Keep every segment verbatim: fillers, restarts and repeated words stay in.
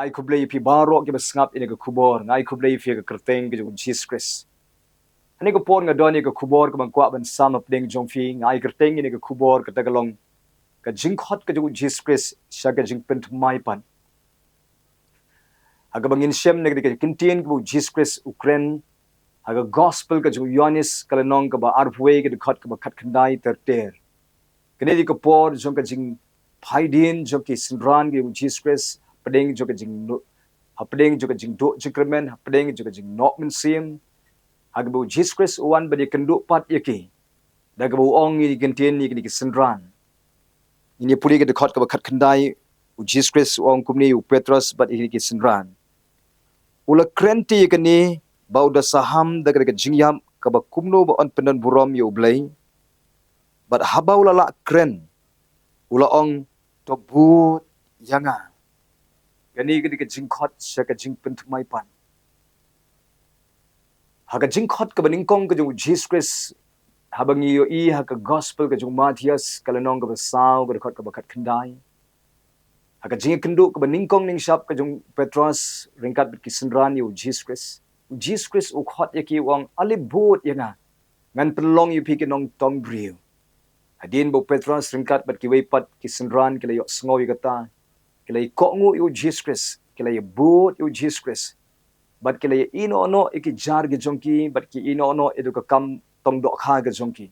Ai khublei ïa phi baroh kiba sngap ïa kane ka khubor, nga ai khublei ïa phi ha ka kyrteng ka jong u Jisu Khrist. Ha kane ka por nga don ïa ka khubor kaba nga kwah ban sam hapdeng jong phi, nga ai kyrteng ïa kane ka khubor kata ka long ka jingkhot ka jong u Jisu Khrist sha ka jingpynthymmai pat. Ha kaba ngin shem na ka ktien kaba u Jisu Khrist u kren ha ka gospel ka jong u Ïoannis ka lynnong kaba arphew wei ka dkhot kaba khatkhyndai ter ter. Kane dei ka por jong ka jingphaidien jong ki synran ka jong u Jisu Khrist, hapdeng jong ka jingduh, hapdeng jong ka jingduh jingkyrmen, hapdeng jong ka jingnoh mynsiem. Ha kaba u Jisu Khrist u wan ban ïakynduh pat ïa ki. Da kaba u ong ïa kine ki ktien ïa kine ki synran. Ngin ïa pule ka dkhot kaba khatkhyndai, u Jisu Khrist u ong kumne ïa u Petros bad ïa kine ki synran. U la kren te ïa kane ba u da saham da ka, da ka jingïap kaba kumno ba yn pyndonburom ïa u Blei. Bad haba u la lah kren, u la ong, to bud ïa nga. Kane ka dei ka jingkhot sha ka jingpynthymmai pat. Ha ka jingkhot kaba nyngkong ka jong u Jisu Khrist, haba ngi ïohi ha ka gospel ka jong u Mathaios ka lynnong kaba saw ka dkhot kaba khatkhyndai. Ha ka jingïakynduh kaba nyngkong nyngshap ka jong u Petros ryngkat bad ki synran ïa u Jisu Khrist, u Jisu Khrist u khot ïa ki u ong, ale bud ïa nga, ngan pynlong ïa phi ki nongtong briew. Hadien ba u Petros ryngkat bad kiwei pat ki synran ki la ïohsngew ïa kata, ki la ïa kohnguh ïa u Jisu Khrist, ki la ïa bud ïa u Jisu Khrist. Bad ki la ïa ïehnoh noh ïa ki jar ki jong ki, bad ki ïehnoh noh ïa ka kam tong dohkha ka jong ki.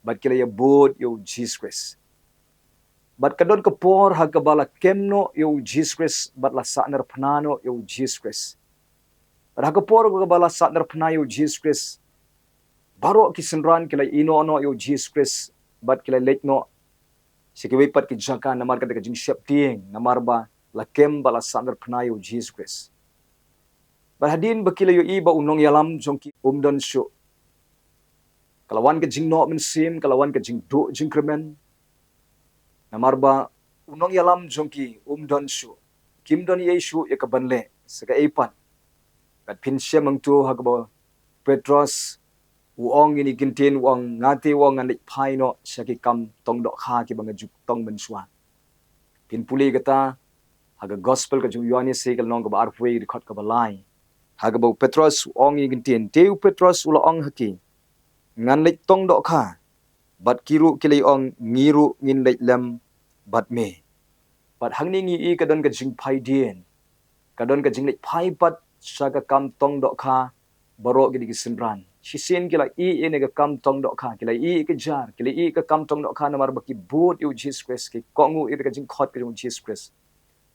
Bad ki la ïa bud ïa u Jisu Khrist. Bad ka don ka por ha kaba la kem noh ïa u Jisu Khrist, bad la sahnarphna noh ïa u Jisu Khrist. Bad ha ka por kaba la sahnarphna ïa u Jisu Khrist, baroh ki synran ki la ïehnoh noh ïa u Jisu Khrist, bad ki la leit noh sha kiwei pat ki jaka namar kata ka jingsheptieng, namar ba la kem bad la sahnarphna ïa u Jisu Khrist. Bad hadien ba ki la ïohi ba u nongïalam jong ki um don shuh, ka la wan ka jingnoh mynsiem, ka la wan ka jingduh jingkyrmen. Namar ba u nongïalam jong ki um don shuh, kim don ei ei shuh ïa kaban leh, sa kaei pat. Bad phin shem hangto ha kaba u Petros u ong ïa kine ki ktien, u ong, nga te, u ong, ngan leit phai noh sha ki kam tong dohkha kiba nga ju tong mynshuwa. Phin pule kata ha ka gospel ka jong u Ïoannis ka lynnong kaba arphew wei ka dkhot kaba lai. Ha kaba u Petros u ong ïa kine ki ktien, te u Petros u la ong ha ki, ngan leit tong dohkha. Bad ki ruh ki la ong, ngi ruh ngin leit lem bad me. Bad hangne ngi ïohi ka don ka jingphaidien, ka don ka jingleit phai pat sha ka kam tong dohkha baroh kine ki synran. Shisien ki la ïeh ïa kane ka kam tong dohkha, ki la ïeh ïa ka jar, ki la ïeh ïa ka kam tong dohkha namar ba ki bud ïa u Jisu Khrist, ki kohnguh ïa ka jingkhot ka jong u Jisu Khrist.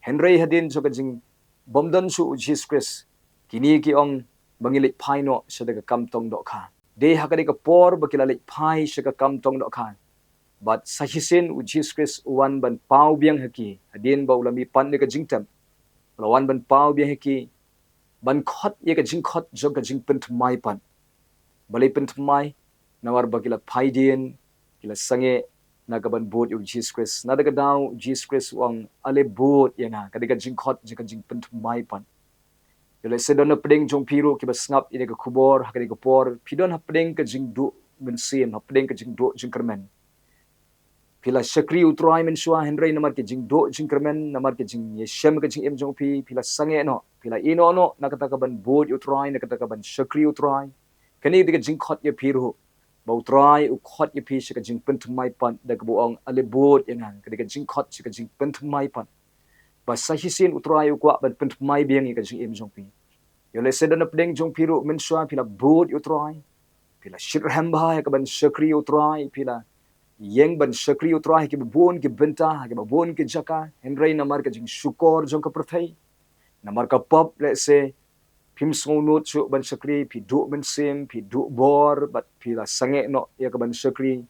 Hynrei hadien jong ka jingbymdon shuh u Jisu Khrist, kine ki ong ba ngin leit phai noh sha ka kam tong dohkha. Dei ha kane ka por ba ki la leit phai sha ka kam tong dohkha, bad sa shisien u Jisu Khrist u wan ban paw biang ha ki, hadien ba u la mih pat na ka jingtep. U la wan ban paw biang ha ki, ban khot ïa ka jingkhot jong ka jingpynthymmai pat. Balei pynthymmai? Namar ba ki la phaidien, ki la sangeh na kaban bud ïa u Jisu Khrist. Na kata ka daw u Jisu Khrist u ong, ale bud ïa nga, ka dei ka jingkhot jong ka jingpynthymmai pat. Ïa lehse don hapdeng jong phi ruh kiba sngap ïa kane ka khubor ha kane ka por, phi don hapdeng ka jingduh mynsiem, hapdeng ka jingduh jingkyrmen. Phi la shakri u Trai mynshuwa, hynrei namar ka jingduh jingkyrmen, namar ka jingïashem ka jingim jong phi, phi la sangeh noh, phi la ïehnoh noh na kata kaban bud ïa u Trai, na kata kaban shakri u Trai. Kane ka dei ka jingkhot ïa phi ruh, ba u Trai u khot ïa phi sha ka jingpynthymmai pat, da kaba u ong, ale bud ïa nga, ka dei ka jingkhot sha ka jingpynthymmai pat. Ba sa shisien u Trai u kwah ban pynthymmai biang ïa ka jingim jong phi. Ïa lehse don hapdeng jong phi ruh mynshuwa phi la bud ïa u Trai, phi la shitrhem bha ha kaban shakri u Trai, phi la ïeng ban shakri u Trai ha kiba bun ki bynta, ha kiba bun ki jaka, hynrei namar ka jingshukor jong ka pyrthei, namar ka pop lehse phim sngewnud shuh ban shakri, phi duh mynsiem, phi duh bor, bad phi la sangeh noh ïa kaban shakri.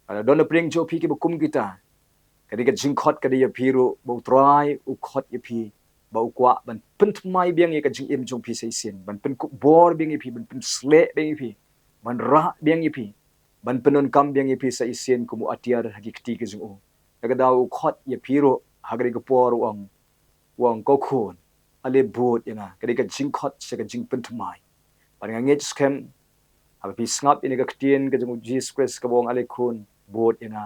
Lada don hapdeng jong phi kiba kum kita, ka dei ka jingkhot ka dei ïa phi ruh, ba u Trai u khot ïa phi, ba u kwah ban pynthymmai biang ïa ka jingim jong phi sa shisien, ban pynkup bor biang ïa phi, ban pynsleh biang ïa phi, ban rah biang ïa phi, ban pyndonkam biang ïa phi sa shisien kum u atiar ha ki kti ka jong u. Na kata ka daw u khot ïa phi ruh ha kane ka por, u ong, u ong, ko khun, ale bud ïa nga, ka dei ka jingkhot sha ka jingpynthymmai. Bad nga ngeit skhem, haba phi sngap ïa kane ka ktien ka jong u Jisu Khrist kaba ong, ale khun, bud ïa nga,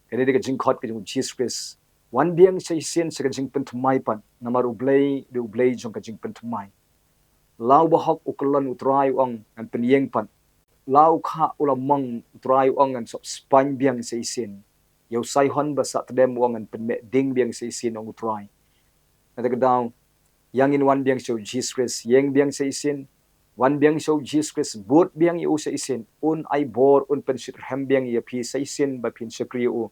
kane ka dei ka jingkhot ka jong u Jisu Khrist. Wan biang sa shisien sa ka jingpynthymmai pat, namar U Blei u dei U Blei jong ka jingpynthymmai. La u bahok u kyllon, U Trai u ong, ngan pynïeng pat. La u khah u la mong, U Trai u ong, ngan sop spaiñ biang sa shisien. Ïa u saihon ba sah tdem u ong, ngan pynmeh ding biang sa shisien, ong U Trai. Nangta ka daw, ïa ngin wan biang sha U Jisu Khrist, ïeng biang sa shisien. Wan biang sha U Jisu Khrist, bud biang ïa u sa shisien. Un ai bor, un pynshitrhem biang ïa phi sa shisien ba phin shakri ïa u.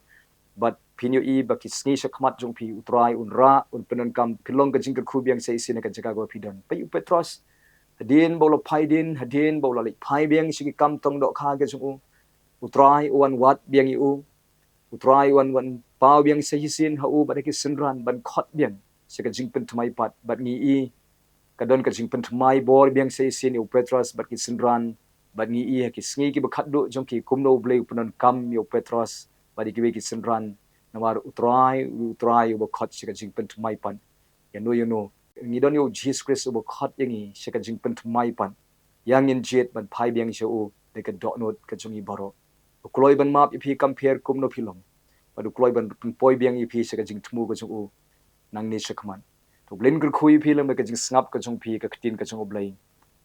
Bad phin ïohi ba ki sngi shakhmat jong phi U Trai un rah, un pyndonkam, phin long ka jingkyrkhu biang sa shisien ha ka jaka kaba phi don. Peit U Petros, hadien ba u la phai dien, hadien ba u la leit phai biang sha ki kam tong dohkha ka jong u, U Trai u wan wad biang ïa u. U Trai u wan, wan paw biang sa shisien ha u bad ha ki synran ban khot biang sha ka jingpynthymmai pat. Bad ngi i, ka don ka jingpynthymmai bor biang sa shisien ïa U Petros bad ki synran. Bad ngi i ha ki sngi kiba khatduh jong ki kumno U Blei u pyndonkam ïa U Petros bad ïa kiwei ki synran. Namar U Trai, U Trai uba khot sha ka jingpynthymmai pat ïano ïano. Ngi don ïa U Jisu Khrist uba khot ïa ngi sha ka jingpynthymmai pat. Ïa ngin jied ban phai biang sha u da ka dohnud ka jong ngi baroh. U kloi ban map ïa phi kam pher kumno phi long. Bad u kloi ban pynpoi biang ïa phi sha ka jingthmu ka jong u nangne shakhmat. To U Blei un kyrkhu ïa phi lem bad ka jingsngap ka jong phi, ka ktien ka jong U Blei.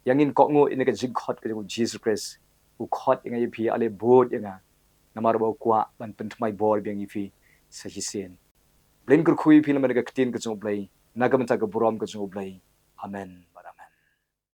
Ïa ngin kohnguh ïa ka jingkhot ka jong U Jisu Khrist. U khot ïa nga, ïa phi, ale bud ïa nga. Namar ba u kwah ban pynthymmai bor biang ïa phi sa shisien. U Blei un kyrkhu ïa phi lem bad ka ktien ka jong U Blei, na ka bynta ka burom ka jong U Blei. Amen.